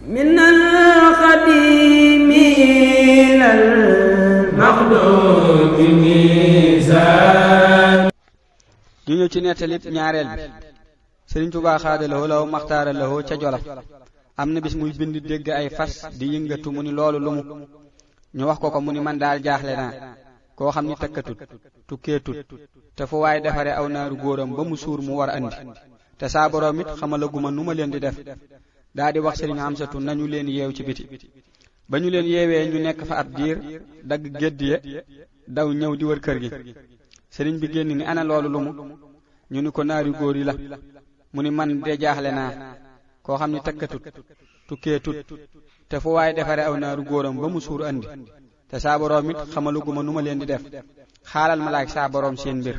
من القديم إلى المخلوق ميزان. ñu ñëw ci nettalib ñaareel bi. Sëriñ Tuubaa xaadalawoo law maxtaaralawoo ca Jolof am na bis muy bind dégg ay fas di yëngatu mu ni loolu lu mu ñu wax ko mu ni man daal jaaxle naa koo xam ni takkatut tukkeetut te fu waay defare aw naaru góoram ba mu suur mu war andi te saa boroom it xamalaguma nu ma leen di def daa di wax Sëriñ Amsatu nañu leen yeew ci biti ba ñu leen yeewee ñu nekk fa ab diir dagg gédd ya daw ñëw di wër kër gi sëriñ bi génn ni ana loolu lu mu ñu ni ko naari góor yi la mu ni man de jaaxle naa koo xam ni takkatut tukkeetut te fu waaye defare aw naaru góoram ba mu suur andi te saa boroom it xamaluguma nu ma leen di def xaalal ma laaj saa boroom seen mbir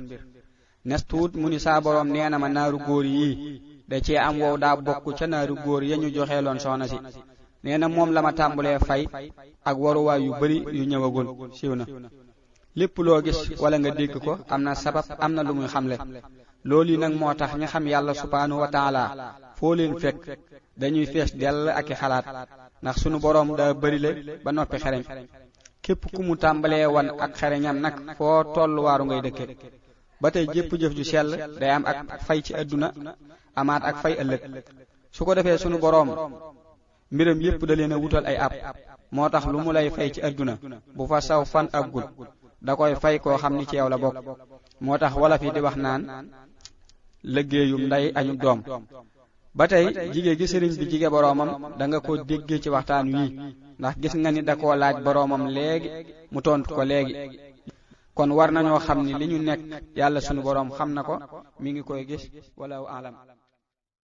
nes tuut mu ni saa boroom nee na ma naaru góor yii da cee am wow daa bokk ca naaru góor ya ñu joxeeloon soxna si nee na moom la ma tàmbulee fay ak waruwaay yu bari yu ñëwagul siiw na lépp loo gis wala nga dégg ko am na sabab am na lu muy xamle loolu yi nag moo tax ña xam yàlla subhaanahu wa taala foo leen fekk dañuy fees dell ak i xalaat ndax sunu boroom daa bërile ba noppi xereñ képp ku mu tàmbalee wan ak xereñam nag foo tolluwaaru ngay dëkke ba tey jépp jëf ju sell day am ak fay ci àdduna amaat ak fay ëllëg su ko defee sunu boroom mbiram yépp da leen a wutal ay ab moo tax lu mu lay fay ci àdduna bu fa saw fan aggul da koy fay koo xam ni ci yow la bokk moo tax wolof yi di wax naan liggéeyum ndey añu doom ba tey jigéen gi sëriñ bi jige boroomam da nga ko déggee ci waxtaan wii ndax gis nga ni da koo laaj boroomam léegi mu tontu ko léegi kon war nañoo xam ni li ñu nekk yàlla sunu boroom xam na ko mi ngi koy gis wala alam